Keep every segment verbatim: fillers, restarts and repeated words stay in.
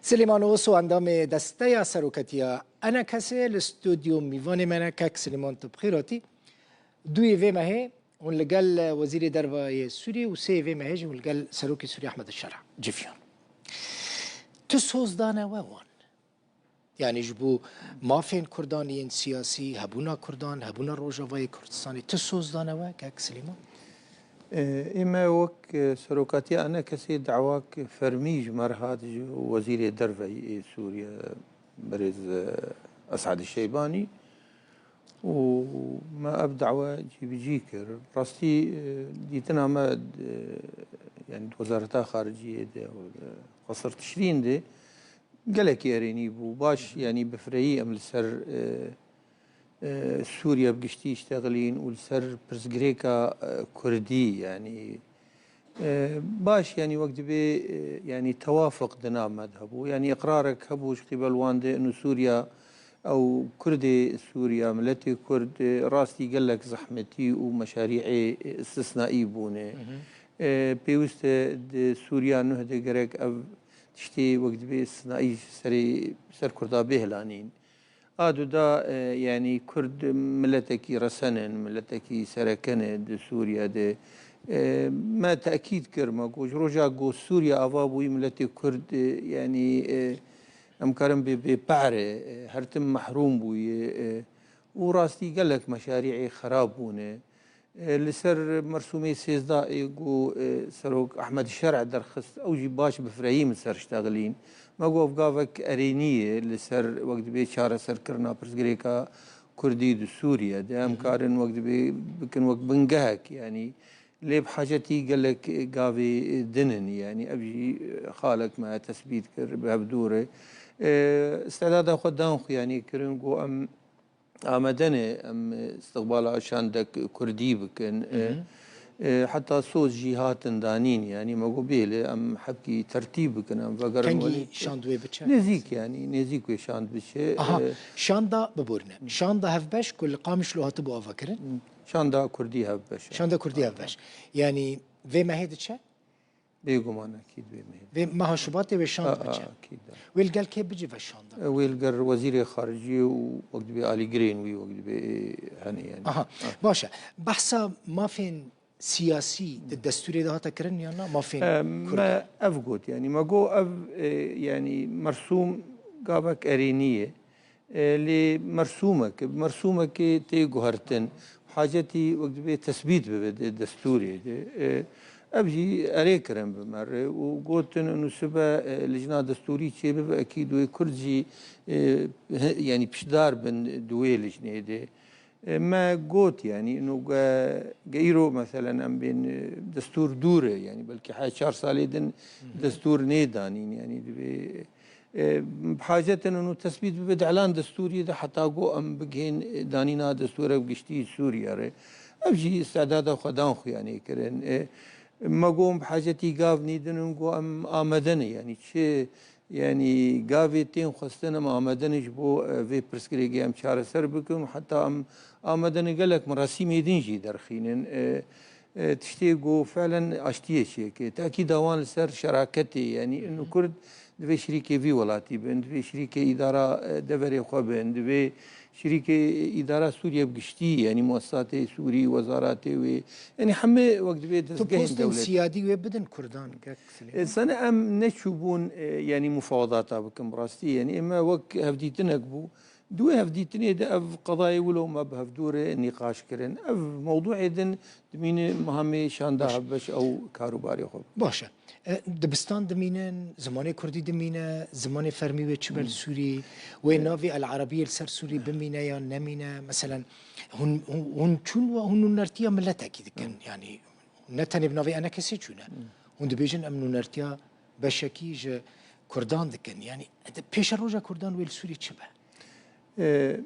Silêman Oso, endamê Desteya Serokatiya ENKSê, li stûdyo mîvanê me ne, kek Silêman, tu bi xêr hatî. Duyê vê mehê hûn li gel Wezîrê Derve yê Sûriyê û sê vê mehê jî hûn li gel Serokê Sûriyê Ehmed Şera civiyan. Tu soz dane we wan? Yanî ji bo mafên Kurdan yên siyasî, hebûna Kurdan, hebûna Rojavayê Kurdistanê, tu soz dane we, kek Silêman? E, ê me wek, e, serokatiya ENKSê dawak fermî ji me re hat ji Wezîrê Derve yê Sûriye, birêz, e, Esad Şeybanî û me ev dawa cîbicî kir. Rastî, e, dîtina me, e, yanî di Wezareta Xariciyê de, e, Qesir Tişrîn de, gelekî erênî bû. Baş, yanî bi firehî em li ser, e, e, Sûriye bi giştî iştexilîn û li ser pirsgirêka, e, Kurdî, yanî, e, baş, yanî wek dibê, e, yanî tewafuq di nav me de hebû. Yanî iqrarek hebû ji qîbel wan de, inu Sûriya, ew Kurdê Sûriya, miletê Kurd, e, rastî gelek zehmetî û meşarî'ê, e, istisnaî bûne. E, pêwist e di Sûriya nuh de gerek ev tiştê wek dibê istisnaî serê, ser Kurda bê hilanîn. A du da, e, yanî Kurd miletekî resen in, miletekî sereke ne di Sûriye de. E, me tekîd kir, me got, ji roja ku Sûriye ava bûyî, miletê Kurd, e, yanî, e, em karin bê, bê pehre, e, her tim mehrûm bûye, e, û rastî gelek meşarî'ê xerab bûne. E, li ser mersûmê sêzdeh ê ku, e, Serok Ehmed Şer'a derxist, ew jî baş bi firehî min ser ştexilîn. Me got, ev gavek erênî ye li ser, wek dibê, çareserkirina pirsgirêka Kurdî di Sûriye de. Em Hı hı. karin, wek dibê, bikin wek bingehek, yanî lê bi hacetî gelek gavê din in, yanî ev jî xalek me tesbît kir, bi hev dûr e. E, istedada xwe dan xwe, yanî kirin ku em amade ne em istiqbala şandek kurdî bikin. Hı hı. E, e, heta soz jî hatin danîn, yanî me got bêle em hebkî tertîb bikin, em vegerin welê. Kengî şand wê biçe? Nêzîk, yanî nêzîk wê şand biçe. Aha, e, şanda, biborîne. Şanda hevbeş ku li Qamişlo hatibû avakirin? Şanda Kurdî hevbeş. Şanda Kurdî hevbeş. Yanî vê mehê diçe? Bêguman, ekîd bê mehê. Vê meha Şubatê wê şand A, a, biçe. Ekîd, a. Wê li gel kê bicî ve şanda? E, wê li gel Wezîrê Xariciyê û wek dibê alîgirên wî wek dibê, e, hene, yanî. Aha, Ha. baş e. Behsa mafên siyasî di destûrê de hate kirin yan na? Mafên E, Kurdan? Me ev got, yanî me got ev, e, yanî mersûm gavek erênî ye. E, lê mersûmek, mersûmekê tê guhertin, hacetî wek dibê tesbît bibe di destûrê de. E, ev jî erê kirin bi me re û gotin, û sibe, e, lijna destûrî çêbibe, ekîd wê Kurd jî, e, he-, yanî piştdar bin di wê lijnê de. E, me got, yanî, ino ge-, ge îro, meselen, em bên, e, destûr dûr e, yanî belkî heya çar salê din Hı hı. destûr nê danîn, yanî divê, e, bi hacet in û tesbît bibe di elan destûriyê de heta ku em bigihên, e, danîna destûrek giştî Sûriye re. Ev jî istedada xwe dan xuyanê kirin. E, me got em bi hacetî gav nîdin in ku em amade ne, yanî çi, yanî gavê tên xwestin em amade ne ji bo, e, vê pirsgirêkê em çareser bikin û heta em amade ne gelek merasîmê din jî derxînin. E, e, tiştê ku felen aştiyê çêke. Tekîda wan li ser şeraketê, yanî Hı hı. ino Kurd divê şirîkê vî welatî bin, divê şirîkê îdara, e, deverê xwe bin, divê şirîkê îdara Sûriye bi giştî, yanî muesesatê Sûrî, wezaratê wê, yanî hemê wek divê Tu dezgehên postên dewletî. siyadî wê bidin Kurdan, kek Silêman? E, sene em neçûbûn, e, yanî mufawedata bikin bi rastî, yanî ê me wek hevdîtinek bû. Di wê hevdîtinê de ev qedayê wilo me bi hevdû re nîqaş kirin. Ev mewdûê din dimîne mehamê şanda Baş. hevbeş ew karûbarê xwe. Baş e. E, dibistan dimînin, zimanê kurdî dimîne, zimanê fermî wê çi be li Hmm. Sûrî, wê navê El Arabiyê li ser Sûrî bimîne yan nemîne? Meselen, hûn, hûn, hûn çûn we hûn nûnertiya miletekî dikin. Hmm. Yanî ne tenê bi navê enekesê çûne. Hmm. Hûn dibêjin em nûnertiya beşekî ji kurdan dikin. Yanî pêşeroja kurdan wê li Sûrî çi be? E,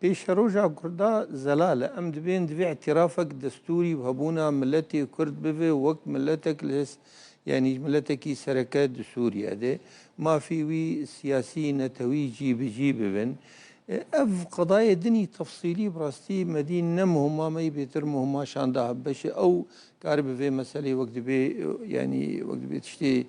pêşeroja Kurda zelal e. Em dibên divê îtirafek destûrî bi hebûna miletê Kurd bibe wek miletek li hês, yanî miletekî sereke di Sûriye de. Mafê wî siyasî, netewî cî bi cî bibin. E, ev qedayê dinî tefsîlî bi rastî me dî ne muhima me yî bêtir muhima şanda hevbeş e. Ew karibe vê meselê wek dibê, e, yanî wek dibê tiştê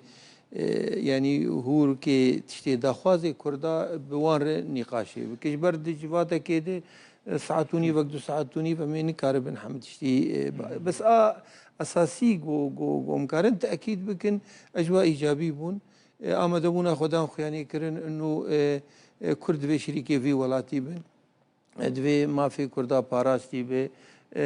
E, yanî hûrkê tiştê daxwazê Kurda bi wan re nîqaşê bike. Ji ber di civatekê de, e, saet û nîv, wek du saet û nîv em ê nikaribin hemî tiştî, e, ba-, bes a esasî ku, ku, ku em karin tekîd bikin, e, ji wa îcabî bûn. E, amadebûna xwe dan xuyanî kirin, inu, e, e, Kurd divê şirîkê vî welatî bin. E, divê mafê Kurda parastî be. E,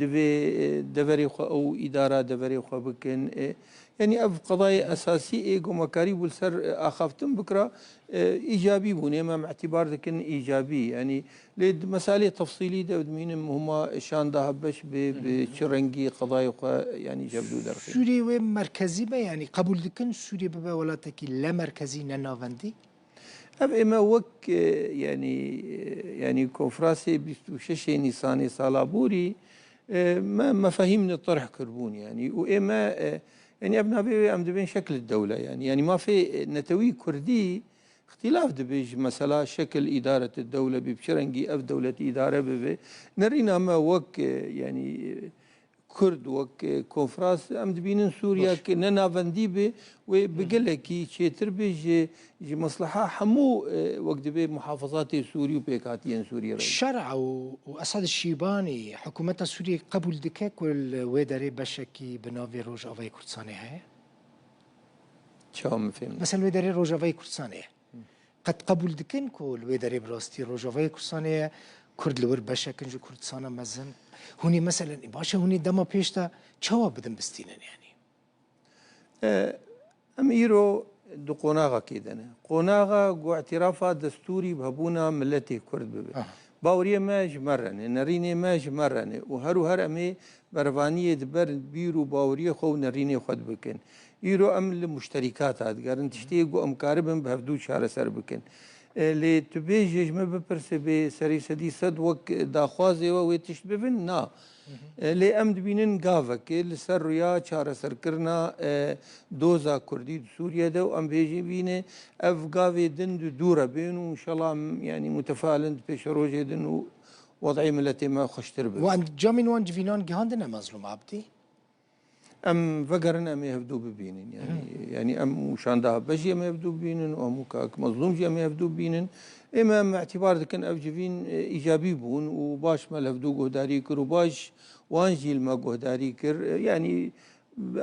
divê, e, deverê xwe ew îdara deverê xwe bikin. E, yanî ev qedayê esasî ê gomekarî bû li ser, e, axaftin bikira, e, îcabî bûn. Ême em îtîbar dikin îcabî. Yanî lê di meselê tefsîlî de dimînim huma şanda hevbeş bi, bi çi rengî qedayê xwe yanî ji hevdû derxîn. Sûriyê wê merkezî be, yanî qebûl dikin Sûriyê bibe welatekî lemerkezî, ne navendî? Ev ême wek, e, yanî, e, yanî konferansê bîst û şeşê Nîsanê sala borî, e, me, mefahîm ne terh kirbûn yanî. Û ême, e, yanî ev navê wê em dibên şekil dewle yanî. Yanî mafê, e, netewî kurdî îxtîlaf dibe ji mesela şekil îdareti dewle bî, bi çi rengî ev dewlet îdare bibe. Nerîna me wek, e, yanî, e, Kurd wek, e, konferans, em dibînin Sûriya Baş. Ki ne navendî be, wê bi gelekî çêtir be ji, ji mesleha hemû, e, wek dibê muhafazatê Sûrî û pêkhatiyên Sûrî re. Şer'a û, û Esad Şîbanî hikûmeta Sûriyê qebûl dike ku li wê derê beşekî bi navê Rojavayê Kurdistanê heye? Çawa min fêm? Mesela wê derê Rojavayê Kurdistanê ye. Qet qebûl dikin ku li wê derê bi rastî Rojavayê Kurdistanê ye, Kurd li wir beşek in ji Kurdistana mezin? Hûn ê meselen, baş e, hûn ê dema pêş de çawa bidin bistînin yanî? E, em îro di qonaxekê de ne. Qonaxa ku îtîrafa destûrî bi hebûna miletê Kurd bibe. Aha. Baweriyê me ji me re ne, nerînê me ji me re ne û her û her em ê berevaniyê di ber bîr û baweriyê xwe û nerînê xwe dibikin. Îro em li muşterîkata digerin, tiştê ku em karibin bi hevdû çareser bikin. E, lê tu bêjê ji me bipirse bê serî sedî sed wek daxwazê we wê tişt bibin? Na. E, lê em dibînin gavekê li ser rûya çareserkirina, e, doza Kurdî di Sûriye de û em bêjî vîne ev gavê din di dû re bên û înşallah em, yanî mutefail in di pêşerojê din û wed'ê miletê me xweştir bibe. Wan camên wan civînan gihandine Mezlûm Abdî? Em vegerin, em ê hevdû bibînin. Yanî, yanî em û şanda hevbeş jî em ê hevdû bibînin û hemû kak Mezlûm jî em ê hevdû bibînin. Ême em îtîbar dikin ev civîn, e, îcabî bûn û baş me li hevdû guhdarî kir û baş wan jî li me guhdarî kir. E, yanî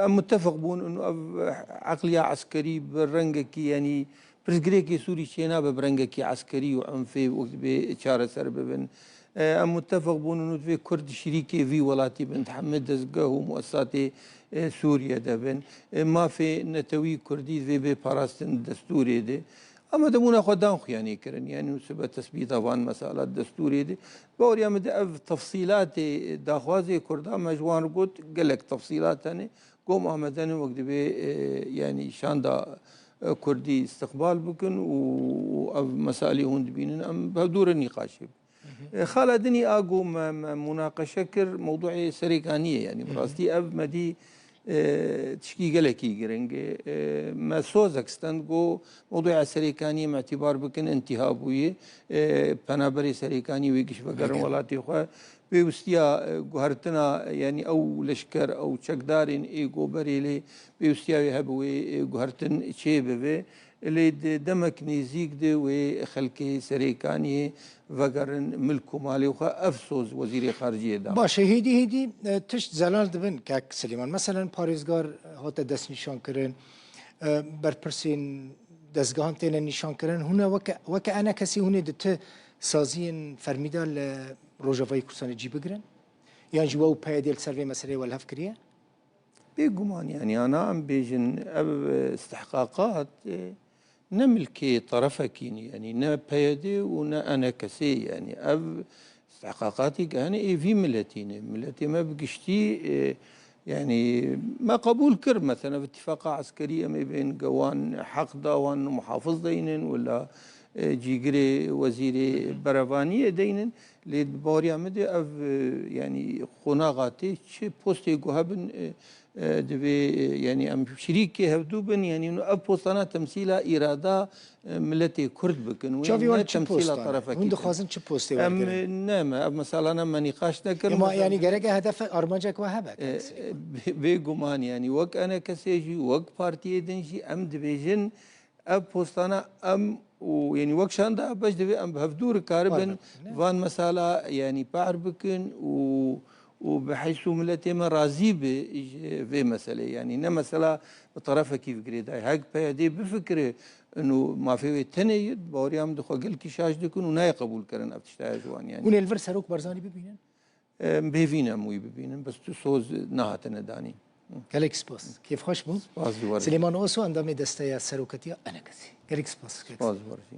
em mutefeq bûn û ev eqliya eskerî bi rengekî, yanî pirsgirêkê Sûrî çênabe bi rengekî eskerî û unfê wek dibê çareser bibin. E, em mutefeq bûn û divê Kurd şirîkê vî welatî bin, di hemî dezgeh û muesesatê, e, Sûriye de bin. E, mafê netewî Kurdî divê bê parastin di destûrê de. Em demûna xwe dan xuyanî kirin, yanî û sibe tesbîta van mesela di destûrê de. Baweriya min de ev tefsîlatê, e, daxwazê Kurda me ji wan re got, gelek tefsîlat hene. Gom amade ne wek dibê, e, yanî şanda, e, Kurdî îstiqbal bikin û, û ev mesalê hûn dibînin, em bi hevdû re nîqaşê bikin. E, xala dinî a ku me, me munaqeşe kir, mewdûê Serêkaniyê, yanî bi rastî ev me dî, e, tişkî gelekî giring e. E, me sozek stend ku mewdûya Serêkaniyê me îtîbar bikin, intîha bûye. E, penaberê Serêkaniyê wê giş vegerin welatê xwe. Pêwîstiya, e, guhertina, yanî ew leşker, ew çekdarên ê ku berê lê pêwîstiya wê hebe wê, e, guhertin çê bibe. Lê di demek nêzîk de wê xelkê Serêkaniyê vegerin milk û malê xwe, ev soz Wezîrê Xariciyê da. Baş e, hêdî hêdî, e, tişt zelal dibin kek Silêman. Meselen parêzgar hate destnîşankirin, e, berpirsên dezgehan têne nîşankirin. Hûn e weke, weke enekesî hûn ê di ti saziyên fermî de li Rojavayê Kurdistanê cî bigirin? Yan jî we û P Y D li ser vê meseleyê we li hev kiriye? Bêguman, yanî, ana em bêjin, ev, e, istihqaqat, e, ne milkê terefekî ne, yanî ne P Y D û ne enekesê, yanî ev istihqaqatê ke hene ê vî miletî ne. Miletê me bi giştî, e, yanî me qebûl kir, mesela, ev îtîfaqa eskerî em ê bên ge wan heq da, wan muhafiz deynin, wela, e, cîgirê wezîrê berevaniyê deynin. Lê di baweriya min de ev, e, yanî qonaxa tê çi postê ku hebin, e, E, divê, e, yanî em şirîkê hevdû bin, yanî hûn ev postana temsîla îrada, e, miletê Kurd bikin. Wê Çavî wan ne çi temsîla posta ne? Terefekî Hûn bikin. Dixwazin çi postê Em, wergirin? Ne, me ev meselana me nîqaş nekir. Ema Mesela yanî gerek e hedef armancek we hebe E, kendisî. e, bê-, bêguman, yanî wek E N K S jî, wek partiyê din jî em dibêjin ev postana em û, yanî wek şanda beş divê em bi hevdû rikaribin Var bikin, ne? Van mesela, yanî, pahr bikin û, û bi heys û miletê me razî bi ji vê meselê. Yanî ne mesela bi terefekî bi girêdayî. Hek P Y D bifikire û mafê wê tenê ye, baweriya min dixwe gelkî şaş dikin û nayê qebûl kirin ev tiştaya ji wan, yanî. Hûn ê li vir Serok Barzanî bibînin? Em bêvî ne em wî bibînin, bes tu soz nehatine danîn. Gelek spas. Kêfxweş bû. Spas ji we re. Silêman Oso, endamê Desteya Seroketiya E N K S'ê. Gelek spas. Spas ji we re jî.